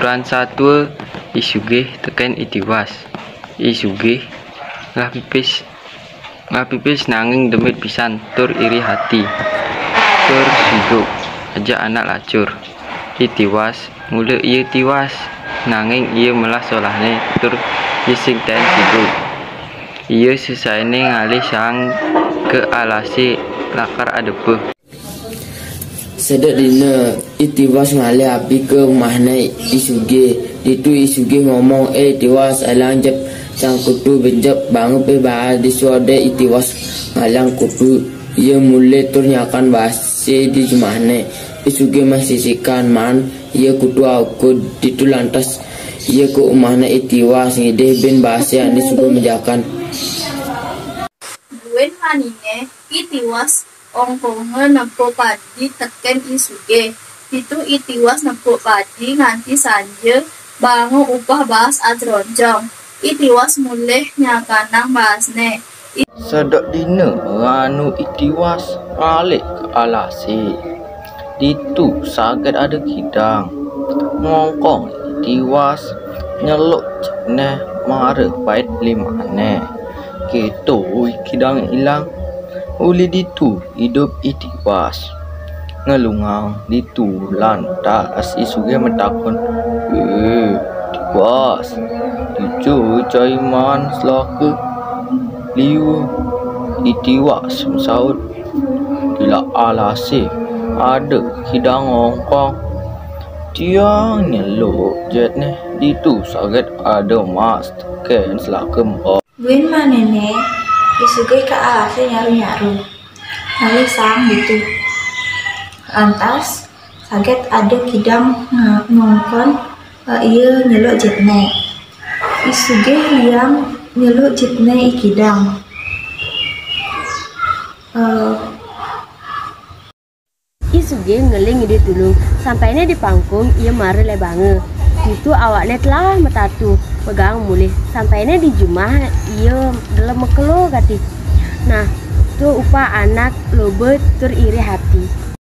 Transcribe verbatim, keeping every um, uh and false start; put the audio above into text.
Wulan satua, I Sugih tekén I Tiwas. I Sugih lah pipis, lah pipis nanging demit pisan tur iri hati. Tur siduk, ajak anak lacur. I Tiwas, mula ia tiwas, nanging ia melah solahné tur ia sing taén siduk. Ia sesainé ngalih saang ka alasé lakar adepa. Sedek dina, I Tiwas ngalih api ka umahné I Sugih. Ditu I Sugih ngomong, "Eh, Tiwas, alang jep Sang Kutu benjep banget pé baas." Disu ade I Tiwas ngalang kutu. Ia mulih tur nyakan baasé di jumahné. I Sugih masisikan maan ia kutu aukud. Ditu lantas ia ka umahné I Tiwas ngidih buin baasé ané suba mejakan. Buin maniné, I Tiwas ongkonga nepuk padi tekén I Sugih. Ditu I Tiwas nepuk padi nganti sanja, baanga upah baas acroncong. I Tiwas mulih nyakanang baasné. Sedek dina, ranu I Tiwas ngalih ka alasé. Ditu saget ada kidang. Ngongkong I Tiwas nyeluk jitné mara pait limané. Kéto I Kidang ilang. Uli ditu idup I Tiwas. Ngelungang ditu lantas I Sugih matakon, "Eh, Tiwas, dija cai maan selaka?" Liu I Tiwas masaut, "Di alasé ada kidang ngongkong. Tiang nyeluk jitné, ditu saget ada maas tekén selaka." Buin maniné, I Sugih ka alasé nyaru-nyaru. Ngalih saang ditu. Lantas, saget ada kidang nga-, ngongkon, eh, ia nyeluk jitné. I Sugih liang nyeluk jitné I Kidang. Eh, I Sugih ngeling ngidih tulung. Sampainé di pangkung, ia mara lebanga. Ditu awakné telah matatu, pegang mulih. Sampainé di jumah, ia delem makelo gati. Nah, tu upah anak loba tur iri hati.